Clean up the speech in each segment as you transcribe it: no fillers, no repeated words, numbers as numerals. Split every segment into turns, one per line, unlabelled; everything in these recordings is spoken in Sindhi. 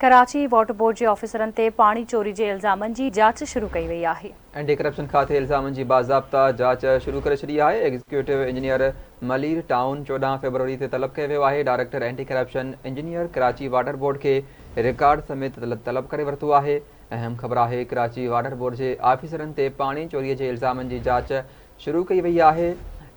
ڪراچي واٽر بورڊ جي آفيسرن تي پاڻي چوري جي الزامن جي جاچ شروع ڪئي وئي آهي.
اينٽي ڪرپشن کاتي الزامن جي باضابطا جاچ شروع ڪري ڇڏي آهي. Executive engineer Malir town 14 February تي طلب ڪيو ويو آهي. Director anti corruption engineer Karachi water board کي رڪارڊ سميت طلب ڪري ورتو آهي. اهم خبر آهي ڪراچي واٽر بورڊ جي آفيسرن تي پاڻي چوري جي الزامن جي جاچ شروع ڪئي وئي آهي.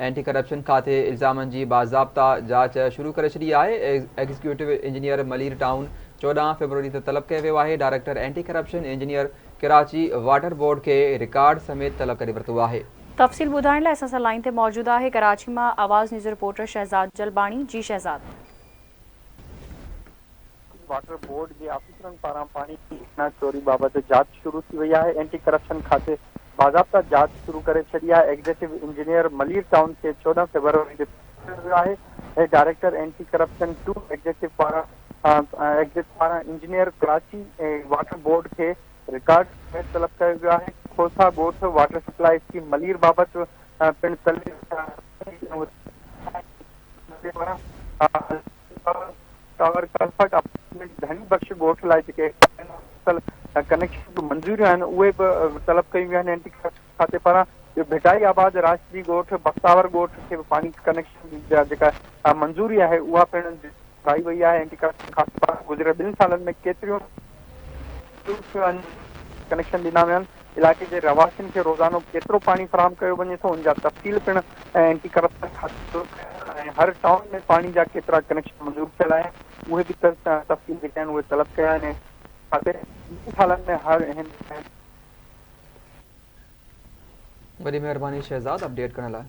اينٽي ڪرپشن کاتي الزامن جي باضابطا جاچ شروع ڪري ڇڏي آهي. Executive engineer Malir town 14 February تي طلب ڪيو ويو آهي. Director anti corruption engineer Karachi water board کي رڪارڊ سميت طلب ڪري ورتو آهي.
تفصيل ٻڌائڻ لاء اسان سان لائين تي موجود آهي ڪراچي مان آواز نيوز رپورٽر شهزاد جلباڻي جي شهزاد.
واٽر بورڊ جي آفيسرن پاران پاڻي چوري بابت جاچ شروع ٿي وئي آهي، اينٽي ڪرپشن کاتي باضابطا جاچ شروع ڪري ڇڏي آهي، ايگزيڪٽو انجنيئر ملير ٽائون کي 14 فيبروري تي طلب ڪيو ويو آهي ۽ director anti corruption to executive پاران انجنيئر ڪراچي واٽر بورڊ کي رڪارڊ سميت طلب ڪيو ويو آهي، کوسا ڳوٺ واٽر سپلاء اسڪيم ملير بابت پڻ طلبي پاران ٽاور ڪلفرٽ اپارٽمينٽ ڌڻي بخش ڳوٺ لاء جيڪي ڪنيڪشن جون منظوريون آهن اهي به طلب ڪيون ويون آهن اينٽي ڪرپشن کاتي پاران ٻيو ڀٽائي آباد راشدي ڳوٺ بختاور ڳوٺ کي به پاڻي ڪنيڪشن جا جيڪا منظوري آهي اها پڻ ڪرائي وئي آهي اينٽي ڪرپشن کاتي پاران گذريل ٻن سالن ۾ ڪيتريون ڪنيڪشن ڏنا ويا آهن علائقي جي رهواسين کي روزانو ڪيترو پاڻي فراهم ڪيو وڃي ٿو ان جا تفصيل پڻ اينٽي ڪرپشن کاتي ۽ هر ٽائون ۾ پاڻي جا ڪيترا ڪنيڪشن منظور ٿيل آهن اهي به تفصيل جيڪي آهن اهي طلب ڪيا آهن کاتي ٻن سالن ۾ هر هن.
وڏي مهرباني شهزاد اپڊيٽ ڪرڻ لاء.